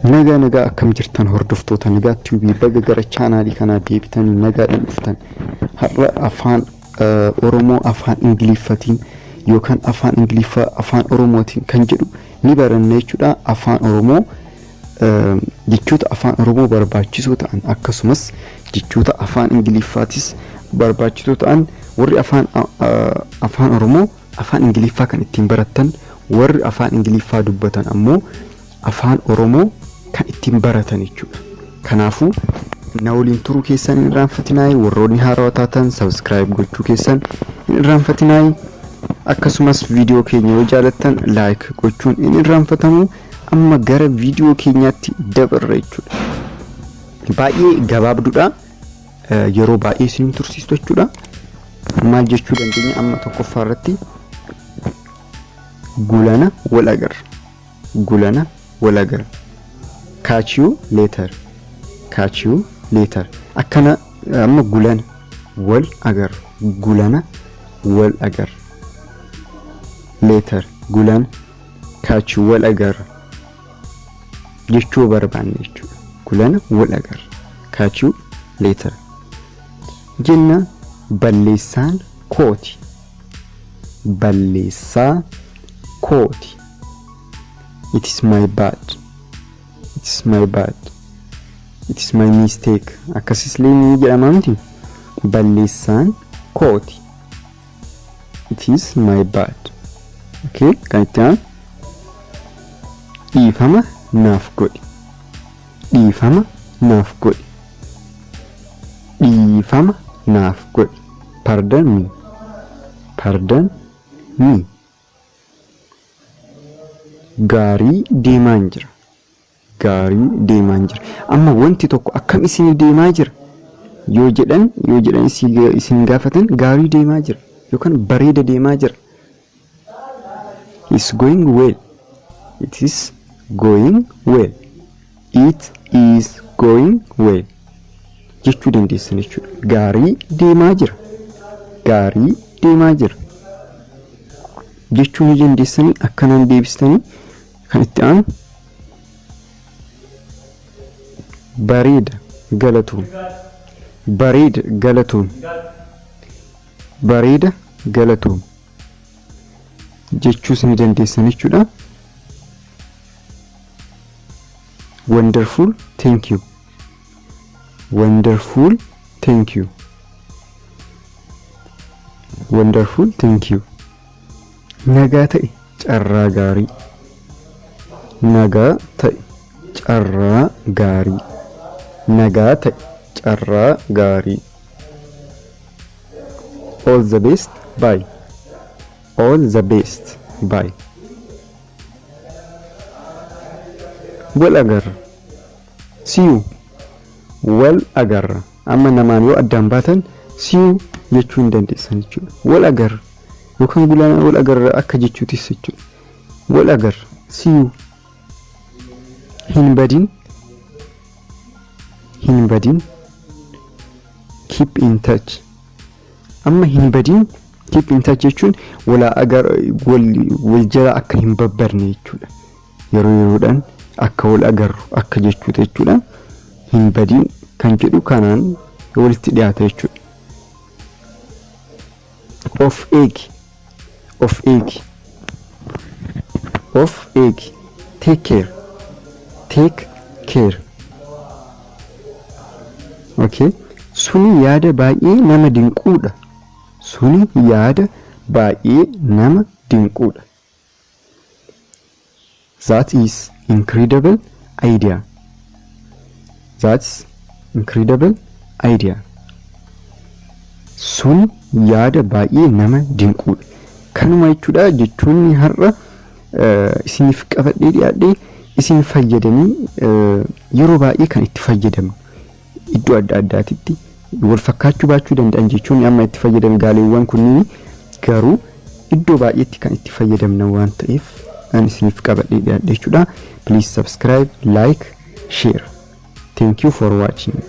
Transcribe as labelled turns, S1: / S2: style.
S1: Nagaa nagaa, akkam jirtan hordoftoota Nagaa Tube? Baga gara chaanaalii kanaa deebitanii nagaadhaan dhuftan. Har'a afaan Oromoo afaan Ingiliffatiin yookaan afaan Ingiliffaa afaan Oromootiin kan jedhu ni baranna jechuudha. Afaan Oromoo, jechoota afaan Oromoo barbaachisoo ta'an, akkasumas jechoota afaan Ingiliffaatis barbaachisoo ta'an, warri afaan Oromoo afaan Ingiliffaa kan ittiin barattan, warri afaan Ingiliffaa dubbatan ammoo afaan Oromoo kan ittiin baratan jechuudha. Kanaafuu na waliin turuu keessan hin irraanfatinaayi. Warroonni haarawaa taatan subscribe gochuu keessan hin irraanfatinaayi. Akkasumas viidiyoo keenya yoo jaalattan like gochuun hin irraanfatamu. Amma gara viidiyoo keenyaatti dabarra jechuudha. Baay'ee gabaabduudha. Yeroo baay'ee isin tursiistu jechuudha. Maal jechuu dandeenya amma tokkoffaa irratti? Gulana wal agarra. Gulana wal agarra. Catch you later. Catch you later. Akkana amma gulana wal agarra. Gulana wal agarra. Later, gulana, catch you, wal agarra jechuu barbaanne jechuudha. Gulana wal agarra. Catch you later. Jenna, balleessaan kooti. Balleessaa kooti. It is my bad. It is my bad. It is my mistake. Akkasis illee ni jedhama miti. Balleessaan kooti. It is my bad. Okay, kan itti aanu dhiifama naaf godhi. Dhiifama naaf godhi. Dhiifama naaf godhi. Pardon me. Pardon me. Gaarii deemaan jira. Gaarii deemaan jira. Amma wanti tokko akkam isin deemaa jira yoo jedhan, isin gaafatan, gaarii deemaa jira yookaan bareeda deemaa jira. It's going well. It is going well. It is going well jechuu dandeessan jechuudha. Gaarii deemaa jira. Gaarii deemaa jira jechuu ni dandeessanii. Akkanaan deebistanii. Kan itti aanu bareeda galatoom. Bareeda galatoom. Bareeda galatoom jechuus ni dandeessan jechuudha. Wonderful, thank you. Wonderful, thank you. Wonderful, thank you. Nagaa ta'e, carraa gaarii. Nagaa ta'e, carraa gaarii. Nagaa ta'e, carraa gaarii. All the best, bye. All the best, bye. Wal agarra. See you. Wal agarra. Amma namaan yoo addaan baatan see you jechuu hin dandeessan jechuudha. Wal agarra yookaan gulaanaa wal agarra akka jechuutis jechuudha. Wal agarra. See you. Hin badin. Hin badin. Keep in touch. Amma hin badin, keep in touch jechuun wala agar wal wal jala akka hin babbarne jechuudha. Yeroo yeroodhaan akka wal agarru akka jechuudha jechuudha. Hin badin kan jedhu kanaan walitti dhiyaata jechuudha. Of eegi. Of eegi. Of eegi. Take care. Take care. Okay. Suni yaada baay'ee nama dinquudha. Suni yaada baay'ee nama dinquudha. That is incredible idea. That's incredible idea. Sun yaada baay'ee nama dinquudha. Kanuma jechuudha. Jechoonni har'a isiniif qabadhee dhiyaadhee isin fayyadanii, yeroo baay'ee kan itti fayyadamnu, iddoo adda addaatitti wal fakkaachuu baachuu danda'an jechoonni amma itti fayyadamu gaaleewwan kunniin, garuu iddoo baay'eetti kan itti fayyadamna waan ta'eef an isiniif qabadhee dhiyaadhe jechuudha. Please subscribe, like, share. Thank you for watching.